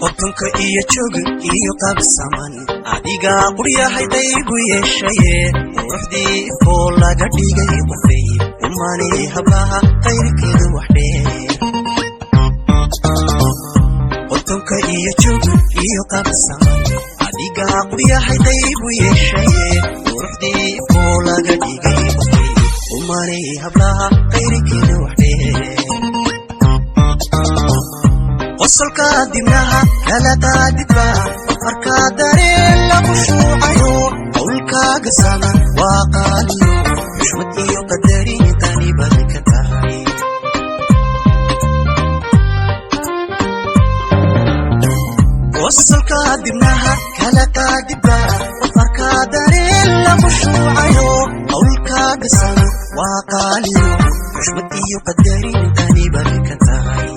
Qodonka iyo joog iyo qabsaman adigaa quryahay daygu yeeshaye, quruxdii ifoo laga dhigay qofay umanay hablaha qayrkeeda wax dheer. Qodonka iyo joog iyo qabsaman adigaa quryahay daygu yeeshaye, quruxdii ifoo laga dhigay qofay umanay hablaha qayrkeeda wax dheer. Qosolka dibnaha kala qaadidba, farkaa dareen lagu shuucayo, hawlkaaga sama waa qaaliyo, xushmad iyo qadarin qani baad ka tahay. Qosolka dibnaha kala qaadidba, farkaa dareen lagu shuucayo, hawlkaaga sama waa qaaliyo, xushmad iyo qadarin qani baad ka tahay.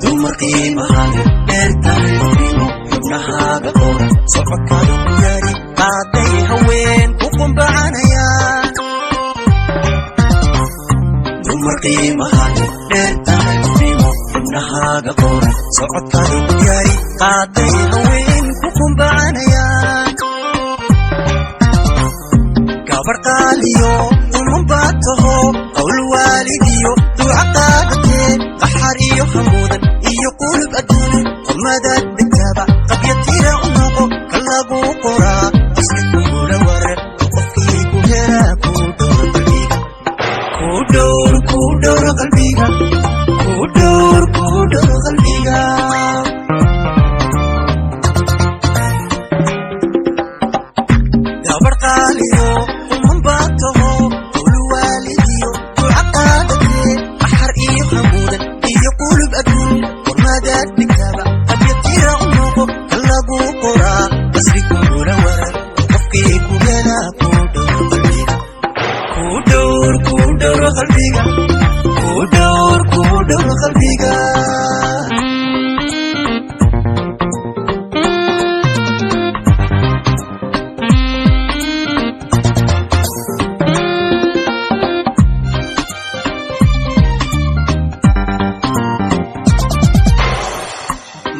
Dumar qiimahaga dheertahay qofnimo, xubnahaaga qoran, socodkaada ku yaari qaaday haween ku qumbacanayaan. Dumar qiimahaga dheertahay qofnimo, xubnahaaga qoran, socodkaada ku yaari qaaday haween ku qumbacanayaan. Gabar qaaliyo uman baad taho, qowl waalidiyo duuca qaadatee, qaxar iyo hamuudan iyo qulub adduun qormadaad degtaaba qabyatira u noqo ka lagu qoraa qasri kugula warar, qofkii ku helaa ku dhowr qalbiga, ku dhowr, ku dhowr qalbiga, ku dhowr, ku dhowr qalbiga. Gabar qaaliyo uman baad taho, qowl waalidiyo duca qaadatee, qaxar iyo hamuudan iyo qulub adduun qormadaad dhigtaaba qabyatira u noqo ka lagu qoraa qasri kugula warar, qofkii ku helaa ku dhowr qalbiga, ku dhowr, ku dhowr qalbiga, ku dhowr, ku dhowr qalbiga.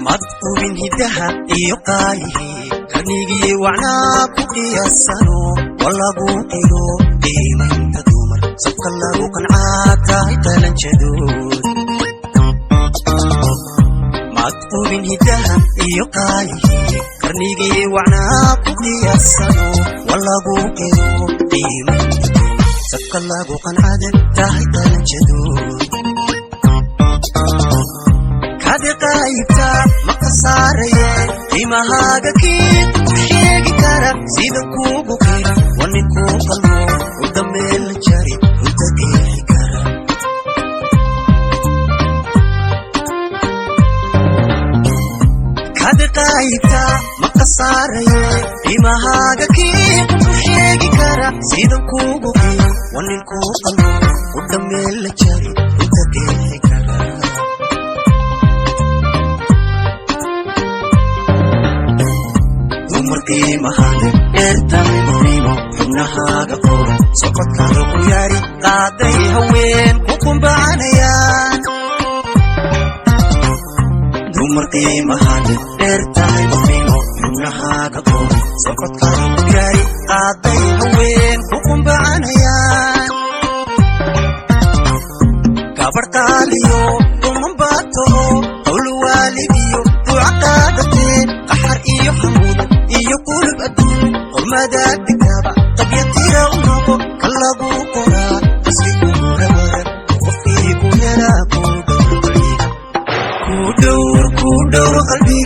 Mad qubin hiddaha iyo qaayihii qarnigii wacnaa ku qiyaasano wa lagu qiro qiimaynta dumar, sabka lagu qancaa tahay qalanjadood. Mad qubin hiddaha iyo qaayihii qarnigii wacnaa ku qiyaasano wa lagu qiro qiimaynta dumar, sabka lagu qancada tahay qalanjadood. Kadi qaybta ma khasaaraye, qiimahaaga kii ku sheegi kara sida kuugu qira wani kuu qalmo u dameel jari runta qeexi kara. Kadi qaybta ma khasaaraye, qiimahaaga kii ku sheegi kara sida kuugu qira wani kuu qalmo u dameel jari runta qeexi kara. Dumar qiimahaga dheertahay qofnimo, xubnahaaga qoran, socodkaada ku yaari qaaday haween ku qumbacanayaan. Dumar qiimahaga dheertahay qofnimo, xubnahaaga qoran, socodkaada ku yaari qaaday haween ku qumbacanayaan. Gabar qaaliyo uman baad taho, qowl waalidiyo duca qaadatee, qaxar iyo hamuudan iyo qulub adduun qormadaad dhigtaaba qabyatira u noqo ka lagu qoraa qasri kugula warar, qofkii ku helaa ku dhowr qalbiga, ku dhowr, ku dhowr qalbiga.